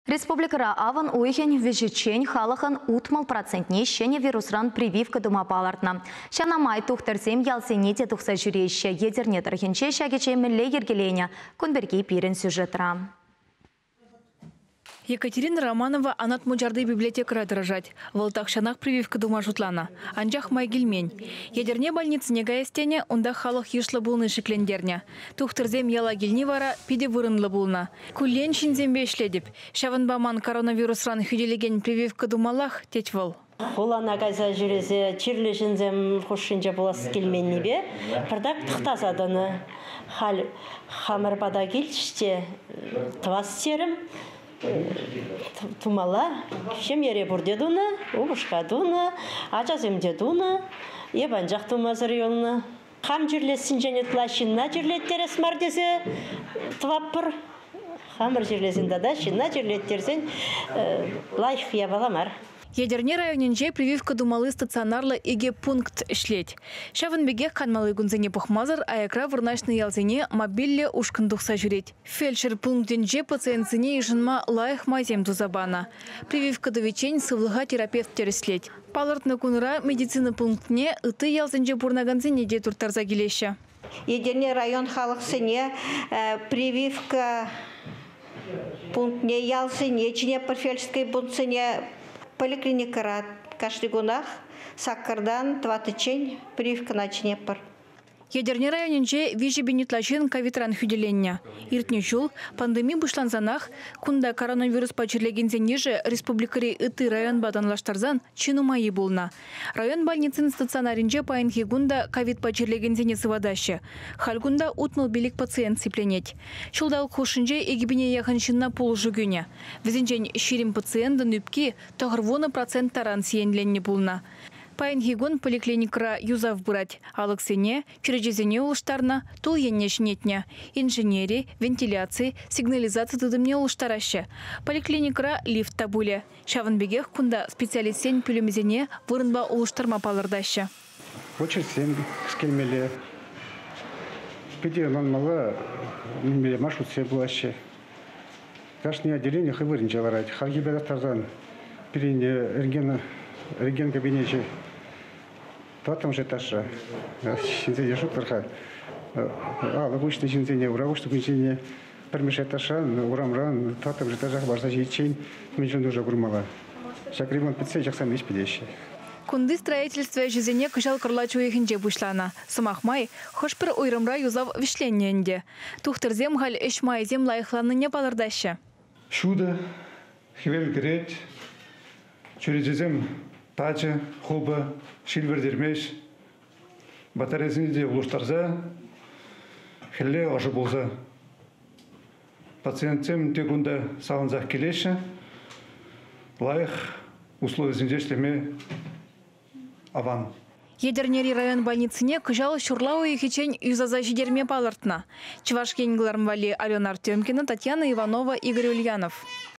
Республикӑра авӑн уйӑхӗн вӗҫӗччен халӑхӑн 60 процентне ҫӗнӗ вирусран прививка тума палӑртнӑ. Ҫавна май тухтӑрсем ялсене те тухса ҫӳреҫҫӗ. Етӗрне тӑрӑхӗнче ҫак ӗҫе мӗнле йӗркеленӗ? Кун пирки пирӗн сюжетра. Екатерина Романова Анат Мучарти библиотекӑра тӑрӑшать. Вӑл тахҫанах прививка тума шутланӑ, анчах май килмен. Етӗрне больницине каяс тенӗ, унта халӑх йышлӑ пулни шиклентернӗ. Тухтӑрсем яла килни вара питӗ вырӑнлӑ пулнӑ. Куллен ҫынсемпе ӗҫлетӗп. Ҫавӑнпа ман коронавирусран хӳтӗлекен прививка тумаллах, тет вӑл. Хулана кайса ҫӳресе чирлӗ ҫынсем хушшинче пулас килменнипе пӗртак тӑхтаса тӑнӑ. Халь хамӑр пата килчӗҫ те тӑвас терӗм. Тумалла. Ҫемьере пурте тунӑ, упӑшка тунӑ, ачасем те тунӑ. Эп анчах тумасӑр юлнӑ. Хам чирлессинчен ытла ҫынна чирлеттерес мар тесе тӑватпӑр. Хамӑр чирлесен тата ҫынна чирлеттерсен лайӑх япала мар. Етӗрне районӗнче прививка тумалли стационарлӑ икӗ пункт ӗҫлет. Ҫавӑн пекех канмалли кунсене пӑхмасӑр аякра вырнаҫнӑ ялсене мобильлӗ ушкӑн тухса ҫӳрет. Фельдшер пунктӗнче пациентсене йышӑнма лайӑх майсем туса панӑ. Прививка тӑвиччен сывлӑха терапевт тӗрӗслет. Палӑртнӑ кунра медицина пунктне ытти ялсенче пурӑнакансене те турттарса килеҫҫӗ. Етӗрне район халӑхсене прививка пунктне, ялсене, чӗнетпӗр фельдшерский пунктсене. Поликлиникӑра кашни кунах саккӑртан тӑваттӑччен прививкӑна чӗнетпӗр. Етӗрне районӗнче 3 000 ытла ҫын ковидран хӳтӗленнӗ. Иртнӗ ҫул пандеми пуҫлансанах кунта коронавируспа чирлекенсен йышӗ республикӑри ытти районпа танлаштарсан чи нумаййи пулнӑ. Район больницин стационарӗнче паянхи кун та ковидпа чирлекенсене сыватаҫҫӗ. Халь кунта 65 пациент сипленет. Ҫулталӑк хушшинче 2 000 яхӑн ҫынна пулӑшу кӳнӗ. Вӗсенчен 20 пациентӑн ӳпки 90% таран сиенленнӗ пулнӑ. Паянхи кун поликлиникӑра юсав пырать. Алӑксене, чӳречесене улӑштарнӑ, тул енне ҫӗнетнӗ. Инженери, вентиляци, сигнализаци тытӑмне улӑштараҫҫӗ. Поликлиникӑра лифт та пулӗ. Ҫавӑн пекех кунта специалистсен пӳлӗмӗсене вырӑнпа улӑштарма палӑртаҫҫӗ. Очередьсем кӗскелмелле. Питӗ ӑнланмалла, мӗнле маршрутсем пулаҫҫӗ. Кашни отделени хӑй вырӑнче ларать. Хальхи тарсан пирӗн рентген кабинечӗ тӑваттӑмӗш этажра. Ҫынсене шутлӑр-ха. Алӑк уҫнӑ ҫынсене, ура уҫнӑ ҫынсене пӗрмӗш этажран, урамран тӑваттӑмӗш этажа хӑпарса ҫитиччен мӗн чухлӗ курмалла. Ҫак ремонт пӗтсен ҫаксем ӗҫ пӗтеҫҫӗ. Кунти строительство ӗҫӗсене кӑҫал кӑрлач уйӑхӗнче пуҫланӑ. Сӑмах май, хӑш-пӗр уйрӑмра юсав вӗҫленнӗ ӗнтӗ. Тухтӑрсем халь ӗҫ майӗсем лайӑхланнине палӑртаҫҫӗ. Ҫутӑ, хӗвел кӗрет, чӳречесем тачӑ, хупӑ, ҫил вӗртермест. Батарейӑсене те улӑштарса, хӗлле ӑшӑ пулса. Пациентсем те кунта савӑнсах килеҫҫӗ. Лайӑх условисенче ӗҫлеме аван. Етӗрнери район больницине кӑҫал ҫурла уйӑхӗччен юсаса ҫитерме палӑртнӑ. Чӑваш Ен кӑларӑм валли Алена Артемкина, Татьяна Иванова, Игорь Ульянов.